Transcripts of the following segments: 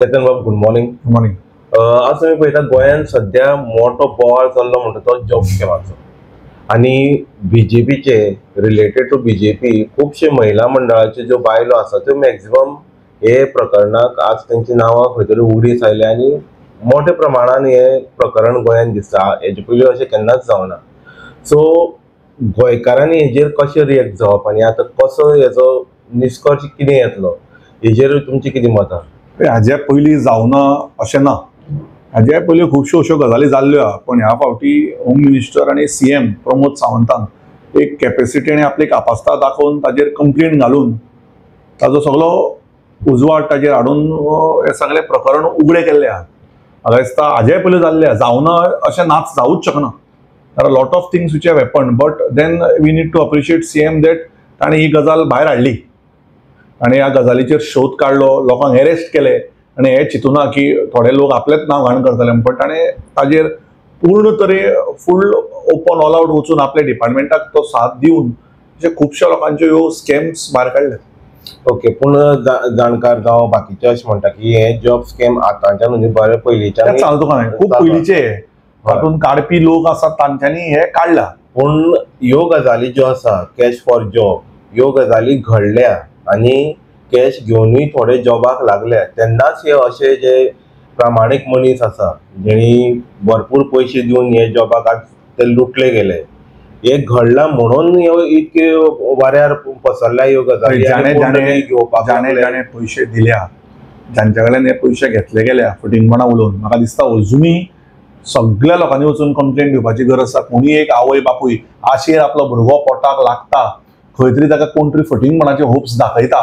चेतन बाब, good morning. Good morning. आज आमी पळयता गोंयांत सद्या मोठो बोवाळ चल्लो म्हणटा तो जॉब स्कॅमाचो आनी बीजेपीचे रिलेटेड टू बीजेपी खुबशे महिला मंडळाच्यो ज्यो बायलो आसा त्यो मॅक्झिमम हे प्रकरणाक आज तेंची नांवां खंय तरी उगडीस आयल्या आनी मोठ्या प्रमाणान हे प्रकरण गोंयांत दिसता. हेजे पयलीं अशें केन्नाच जावना. सो गोंयकारांनी हेजेर कशें रिएक्ट जावप आनी आतां कसो हेजो निश्कर्श कितें येतलो हेजेर तुमची कितें मत आसा? हाज्या पयलीं जावना अशें ना, हाज्या पयलीं खुबश्यो अश्यो गजाली जाल्ल्यो आहा, पण ह्या फावटी होम मिनिस्टर आनी सीएम प्रमोद सावंतान एक कॅपेसिटी आनी आपली कापास्ता दाखोवन ताजेर कंप्लेन घालून ताजो सगलो उजवाड ताजेर हाडून हें सगळें प्रकरण उगडें केल्लें आहा. म्हाका दिसता हाज्याय पयलीं जाल्लें आहा, जावना अशें नाच, जावूच शकना. There are lot of things which have happened, but then we need to appreciate CM that ताणें ही गजाल भायर हाडली आनी ह्या गजालीचेर शोध काडलो, लोकांक एरेस्ट केले आनी हें चिंतूना की थोडे लोक आपलेच नांव घाण करतले, पण ताणें ताजेर पूर्ण तरे फूल ओपन ऑल आवट वचून आपल्या डिपार्टमेंटाक तो साथ दिवन अशे खुबश्या लोकांच्यो ह्यो स्कॅम्स भायर काडले. ओके, पूण जाणकार जावं बाकीचे अशें म्हणटा की हे जॉब स्कॅम आतांच्यान म्हणजे बरें पयलींच्यान चालू तुका न्हय, खूब पयलींचे तातूंत काडपी लोक आसात तांच्यांनी हे काडला. पूण ह्यो गजाली ज्यो आसा कॅश फॉर जॉब ह्यो गजाली घडल्या आनी कॅश घेवनूय थोडे जॉबाक लागल्या तेन्नाच हे अशे जे प्रामाणीक मनीस आसा जेणी भरपूर पयशे दिवन हे जॉबाक आज ते लुटले गेले, हे घडलां म्हणून ह्यो इतके वाऱ्यार पसरल्या ह्यो गजाली. जाणे जाणे पयशे दिल्या, जांच्या कडल्यान हे पयशे घेतले गेल्या फटींगपणा उलोवन, म्हाका दिसता अजुनूय सगळ्या लोकांनी वचून कंप्लेन दिवपाची गरज आसा. कोणीय एक आवय बापूय आशेर आपलो भुरगो पोटाक लागता, खंय तरी ताका कोण तरी फटींगपणाचे होप्स दाखयता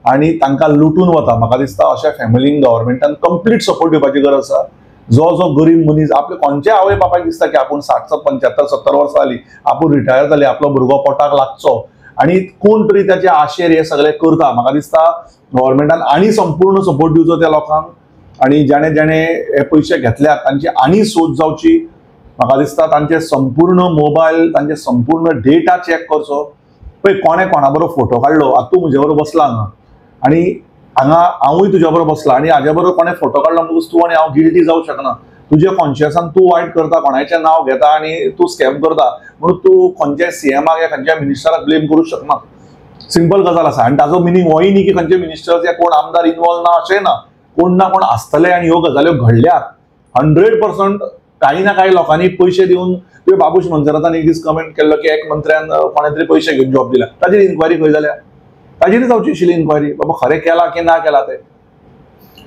आनी तांकां लुटून वता. म्हाका दिसता अशा फॅमिलींक गव्हर्मेंटान कंप्लीट सपोर्ट दिवपाची गरज आसा. जो जो गरीब मनीस आपले कोणच्याय आवय बापायक दिसता की आपूण 60, 75, 70 वर्सां जाली, आपूण रिटायर जाली, आपलो भुरगो पोटाक लागचो आनी कोण तरी ताच्या आशेर हे सगळें करता. म्हाका दिसता गव्हर्मेंटान आनी संपूर्ण सपोर्ट दिवचो त्या लोकांक आनी जाणे जाणे हे पयशे घेतल्यात तांची आनी सोद जावची. म्हाका दिसता तांचे संपूर्ण मोबायल, तांचे संपूर्ण डेटा चॅक करचो. पळय कोणें कोणा बरोबर फोटो काडलो, आतां तूं म्हजे बरोबर बसला हांगा आनी हांगा हांवूय तुज्या बरोबर बसला आनी हाज्या बरोबर कोणें फोटो काडलो म्हणटकूच तूं आनी हांव गिल्टी जावंक शकना. तुज्या कॉन्शियसान तूं वायट करता, कोणाचें नांव घेता आनी तूं स्कॅम करता म्हणून तूं खंयच्या सीएमाक या खंयच्या मिनिस्टराक ब्लेम करूंक शकना. सिंपल गजाल आसा. आनी ताजो मिनींग होय न्ही की खंयचे मिनिस्टर्स या कोण आमदार इनवॉल्व ना अशें ना, कोण ना कोण आसतले आनी ह्यो गजाल्यो घडल्यात 100%. काही ना काही लोकांनी पयशे दिवन, तुवें बाबूश मनसरातान एक दीस कमेंट केल्लो की एक मंत्र्यान कोणें तरी पयशे घेवन जॉब दिला, ताजेर इन्क्वायरी खंय जाल्या? ताजेर जावची आशिल्ली इन्क्वायरी, बाबा खरें केलां की ना केलां तें.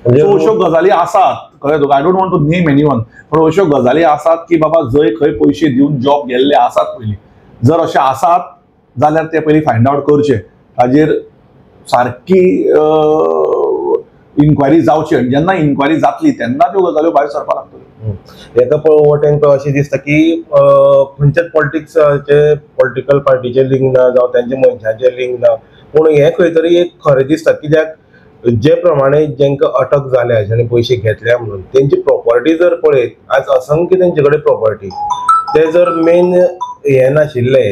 सो अश्यो गजाली आसात, कळ्ळें तुका? I don't want to name anyone, पण अश्यो गजाली आसात की बाबा जंय खंय पयशे दिवन जॉब गेल्ले आसात पयलीं, जर अशें आसात जाल्यार ते पयलीं फायंड आवट करचें, ताजेर सारकी इन्क्वायरी जावची आनी जेन्ना इन्क्वायरी जातली तेन्ना त्यो गजाल्यो भायर सरपाक लागतल्यो. हेका वटेन अशें दिसता की खंयच्याच पॉलिटिक्साचे पॉलिटिकल पार्टीचे लिंक ना जावं तेंच्या मनशाचें लिंक ना, पूण हें खंय तरी एक खरें दिसता कित्याक जे प्रमाणे जेंकां अटक जाल्या जाणें पयशे घेतल्या म्हणून तेंची प्रॉपर्टी जर पळयत आज असंख्य तेंचे कडेन प्रॉपर्टी, ते जर मेन हे नाशिल्ले,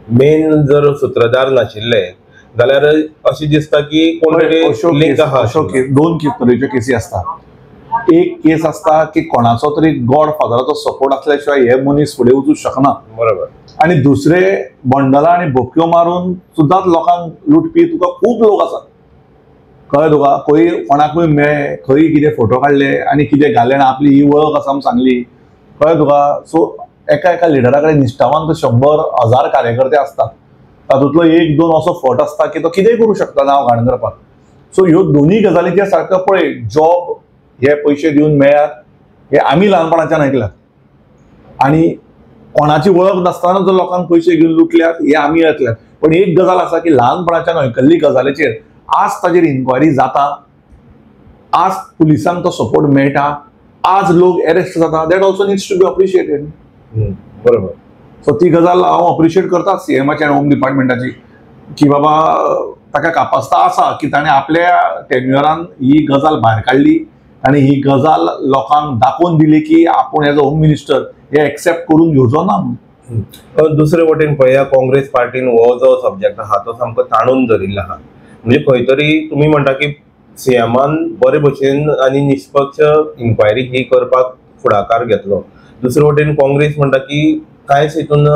मेन जर सुत्रधार नाशिल्ले जाल्यार अशें दिसता की कोण तरी लिंक आहा. अश्यो दोन तरेच्यो केसी आसता. एक केस आसता की कोणाचो तरी गॉड फादराचो सपोर्ट असल्या शिवाय हे मनीस फुडें वचूंक शकना, बरोबर. आनी दुसरे बंडलां आनी भोपक्यो मारून सुद्दां लोकांक लुटपी तुका खूब लोक आसात, कळ्ळें तुका? खंय कोणाकूय मेळ्ळे, खंय कितें फोटो काडले आनी कितें घालें आनी आपली ही वळख आसा म्हूण सांगली, कळ्ळें तुका? सो एका एका लिडरा कडेन निश्ठावंत 100, 1000 कार्यकर्ते आसतात, तातूंतलो 1, 2 असो फट आसता की तो कितेंय करूं शकता नांव घाण करपाक. सो ह्यो दोनूय गजालीचे सारको पळय, जॉब हे पयशे दिवन मेळ्यात हे आमी ल्हानपणाच्यान आयकल्यात आनी कोणाची वळख नासतना जर लोकांक पयशे घेवन लुटल्यात हे आमी आयकल्यात. पण एक गजाल आसा की ल्हानपणाच्यान आयकल्ली गजालीचेर आज ताजेर इन्क्वायरी जाता, आज पुलिसांक तो सपोर्ट मेळटा, आज लोक एरेस्ट जाता, that also needs to be appreciated. बरोबर. सो ती गजाल हांव अप्रिशिएट करता सीएमाची आनी होम डिपार्टमेंटाची की बाबा ताका कापास्ता आसा की ताणें आपल्या टेन्युअरान ही गजाल भायर काडली आनी ही गजाल लोकांक दाखोवन दिली की आपूण एज अ होम मिनिस्टर हे एक्सेप्ट करून घेवचो ना. दुसरे वटेन पळया काँग्रेस पार्टीन हो जो सब्जेक्ट आहा तो सामको ताणून धरिल्लो आहा. म्हणजे खंय तरी तुमी म्हणटा की सीएमान बरे भशेन आनी निष्पक्ष इन्क्वायरी ही करपाक फुडाकार घेतलो. दुसरे वटेन काँग्रेस म्हणटा की कांयच हितून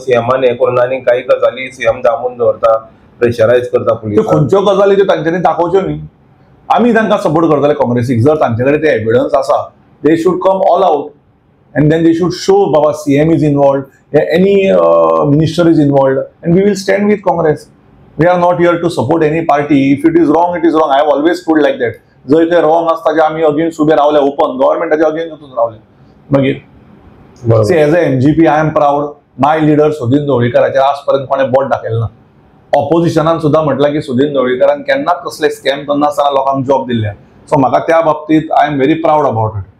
सीएमान हें करूना आनी कांय गजाली सीएम दामून दवरता, प्रेशरायज करता त्यो पुलिसांक. खंयच्यो गजाली त्यो तांच्यांनी दाखोवच्यो न्ही. आमी तांकां सपोर्ट करतले काँग्रेसीक. जर तांचे कडेन ते एविडन्स आसा, they should come all out and then they should show Baba CM is involved, any minister is involved, and we will stand with Congress. We are not here to support any party. If it is wrong, it is wrong. I have always stood like that. जंय ते wrong आसता जे आमी against उबे रावले, open गव्हर्मेंटाच्या against वचून रावले मागीर. See, as a MGP I am proud. My leader Sudin ढवळीकराचेर आज पर्यंत कोणें बोट दाखयलें ना. ऑपोजिशनान सुद्दां म्हटलां की सुदीन ढवळीकरान केन्नाच कसले स्कॅम करनासतना लोकांक जॉब दिल्ल्या. सो म्हाका त्या बाबतींत I am very proud about it.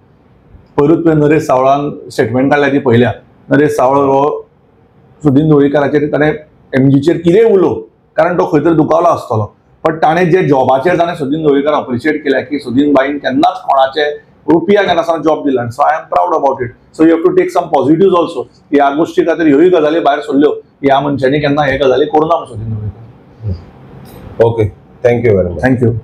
पयरूच तुवें नरेश सावळान स्टेटमेंट काडल्या ती पळयल्या. नरेश सावळ हो सुदीन ढवळीकराचेर ताणें एमजीचेर कितेंय उलोवं, कारण तो खंय तरी दुखावलो आसतलो, बट ताणें जे जॉबाचेर ताणें सुदीन ढवळीकर अप्रिशिएट केल्या की सुदीन बाईन केन्नाच कोणाचे रुपया घेनासतना जॉब दिला. So I am proud about it. So you have to take some positive also. ह्या गोष्टी खातीर ह्योय गजाली भायर सरल्यो, ह्या मनशांनी केन्ना हे गजाली करूना म्हूण Sudin Dhavalikar. Okay, thank you very much. Thank you.